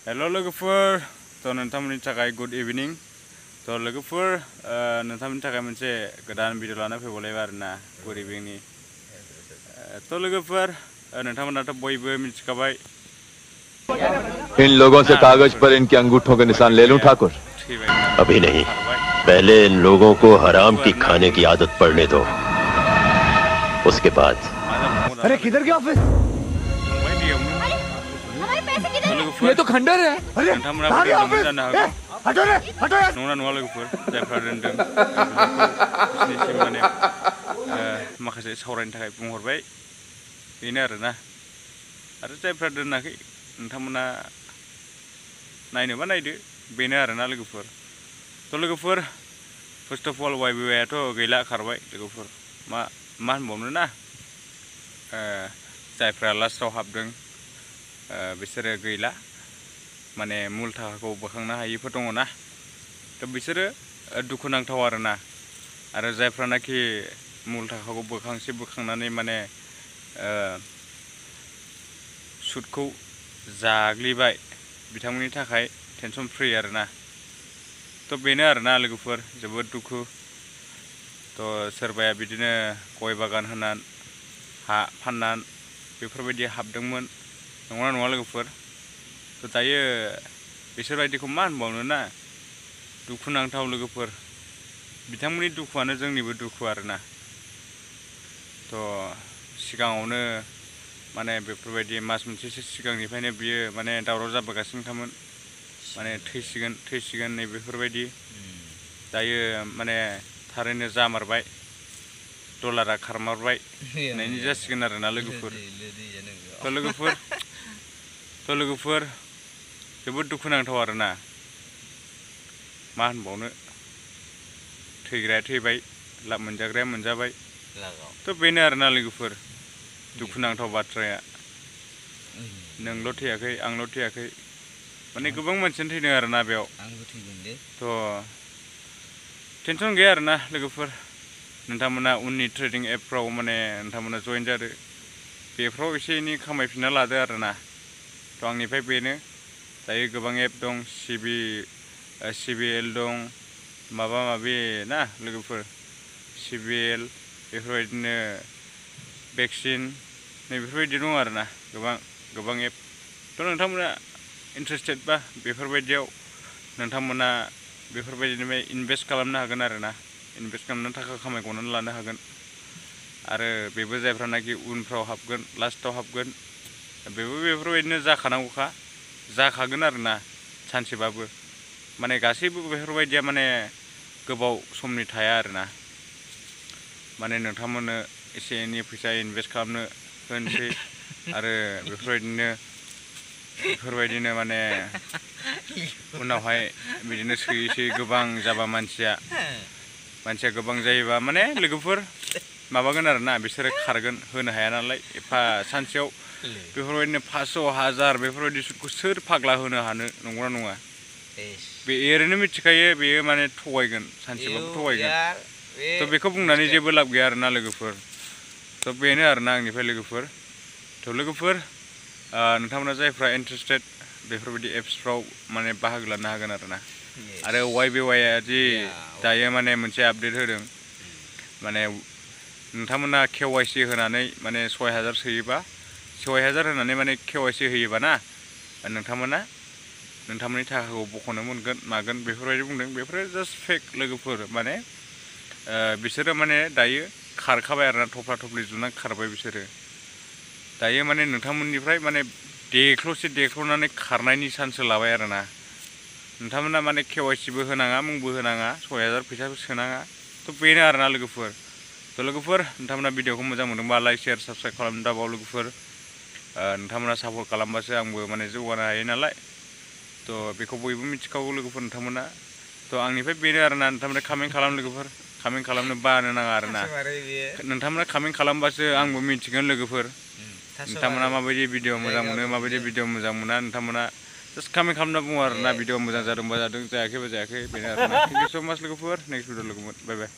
Hello लोगोफोर तो नोंथांमोननि थाखाय गुड इभिनिं तो लोगोफोर नोंथांमोननि थाखाय मोनसे गोदान भिडिअ लाना फैबावलायबाय आरोना गुड इभिनिंनि तो लोगोफोर नोंथांमोनाथ' बयबो मिथिखाबाय इन लोगों से कागज पर इनके अंगूठों के निशान ले लूं ठाकुर। अभी नहीं, पहले इन लोगों को हराम की खाने की आदत पड़ने दो, उसके बाद। अरे किधर गया ऑफिस? ये तो खंडर है। अरे कहाँ गया ऑफिस? हटो रे, हटो यार। नङा नङा लोगोफोर जायफ्रा रोंदों बिसोरनिसिम माने माखासे सावरायनो थाखाय बुंहरबाय बेनो आरोना आरो जायफ्रा दोनाखै नोंथांमोना नायनोबा नायदो बेनो आरोना लोगोफोर तो लोगोफोर फार्स्ट अफ अल वाइबिआइआथ' गैला खारबाय लोगोफोर मा होनबावनो ना जायफ्रा लास्टआव हाबदों बिसोरो गैला माने मुल थाखाखौ बोखांनो हायिफोर दङ ना तो बिसोरो दुखुनांथाव आरोना आरो जायफ्रानाखि मुल थाखाखौ बोखांनानै माने सुदखौ जाग्लिबाय बिथांमोननि थाखाय टेनसन फ्रि आरोना तो बेनो आरोना लोगोफोर जोबोद दुखु तो सोरबाया बिदिनो गय बागान होनानै हा फाननानै बेफोरबायदि हाबदोंमोन नङा नङा लोगोफोर तो दायो बिसोरबायदिखौ मा होनबावनो ना दुखुनांथाव लोगोफोर बिथांमोननि दुखुआनो जोंनिबो दुखु आरोना तो सिगाङावनो माने बेफोरबायदि मास मोनसेसो सिगांनिफ्रायनो बियो माने दावराव जाबोगासिनोखामोन माने थैसिगोन नै बेफोरबायदि दायो माने थारैनो जामारबाय डलारा खारमारबाय होननायनि जासिगोन आरोना लोगोफोर तो लोगोफोर जोबोद दुखुनांथाव आरोना मा होनबावनो थैग्राया थैबाय मोनजाग्राया मोनजाबाय तो बेनो आरोना लोगोफोर दुखुनांथाव बाथ्राया नोंल' थैयाखै आंल' थैयाखै माने गोबां मानसियानो थैदों आरोना बेयाव तो टेनसन गैया आरोना लोगोफोर नोंथांमोना उननि ट्रेडिं एपफ्राव माने नोंथांमोना जइन जादो बेफ्राव एसे एनै खामायफिनना लादो आरोना तो आंनिफ्राय बेनो दायो गोबां एप दं CBL दं माबा माबि ना लोगोफोर CBL बेफोरबायदिनो भेक्सिन नै बेफोरबायदि दं आरोना गोबां एप तो नोंथांमोना इन्टारेस्टेड बा बेफोरबायदियाव नोंथांमोना बेफोरबायदिनिफ्राय इनभेस्ट खालामनो हागोन आरोना इनभेस्ट खालामनानै थाखा खामायग'नानै लानो हागोन आरो बेबो जायफ्रानाखि उनफ्राव हाबगोन लास्टआव हाबगोन बेबो बेफोरबायदिनो जाखागोन आरोना सानसेबाबो माने गासैबो बेफोरबायदिया माने गोबाव समनि थाया आरोना माने नोंथांमोननो एसे एनै फैसा इनभेस्ट खालामनो होनोसै आरो बेफोरबायदिनो माने उनावहाय बिदिनो सोयै गोबां जाबा मानसिया गोबां जायोबा माने लोगोफोर माबागोन आरोना बिसोरो खारगोन होनो हाया नालाय एफा सानसेयाव बेफोरबायदिनो 500,000 बेफोरबायदि सुदखौ सोर फाग्ला होनो हानो नंगौना नङा बे ओरैनो मिथिखायो बेयो माने थगायगोन सानसेबाबो थगायगोन तो बेखौ बुंनानै जेबो लाब गैया आरोना लोगोफोर तो बेनो आरोना आंनिफ्राय लोगोफोर तो लोगोफोर नोंथांमोना जायफ्रा इन्टारेस्टेड बेफोरबायदि एप्सफ्राव माने बाहागो लानो हागोन आरोना आरो वाइबिआइआ जि दायो माने मोनसे आपडेट होदों माने नोंथांमोना KYC होनानै माने 6,000 सोयोबा 6,000 होनानै माने KYC होयोबा ना नोंथांमोननि थाखाखौ बख'नो मोनगोन मागोन बेफोरबायदि बुंदों बेफोरो जास्ट फेक लोगोफोर माने बिसोरो माने दायो खारखाबाय आरोना थफ्ला थफ्लि जुनानै खारबाय बिसोरो दायो माने नोंथांमोननिफ्राय माने देख्ल'नानै खारनायनि चान्ससो लाबाय आरोना नोंथांमोना माने KYCबो होनाङा मुंबो होनाङा 6,000 फैसाबो सोनाङा तो बेनो आरोना लोगोफोर तो लोगोफोर नोंथांमोना भिडिअखौ मोजां मोनदोंबा लाइक शेयार साबस्क्राइब खालामनो दाबाव लोगोफोर नोंथांमोना सापर्ट खालामबासो आंबो माने जौगानो हायो नालाय तो बेखौ बयबो मिथिखागौ लोगोफोर नोंथांमोना तो आंनिफ्राय बेनो आरोना नोंथांमोना कामेन्ट खालाम लोगोफोर कामेन्ट खालामनो बानो नाङा आरोना नोंथांमोना कामेन्ट खालामबासो आंबो मिथिगोन लोगोफोर नोंथांमोना माबायदि भिडिअ मोजां मोनो माबायदि भिडिअ मोजां मोना नोंथांमोना जास्ट कामेन्ट खालामना बुङो आरोना भिडिअ मोजां जादोंबा जादों जायाखैबा जायाखै बेनो आरोना थेंक इउ स' माच लोगोफोर नेक्स्ट भिडिअ लोगो मोन बाय बाय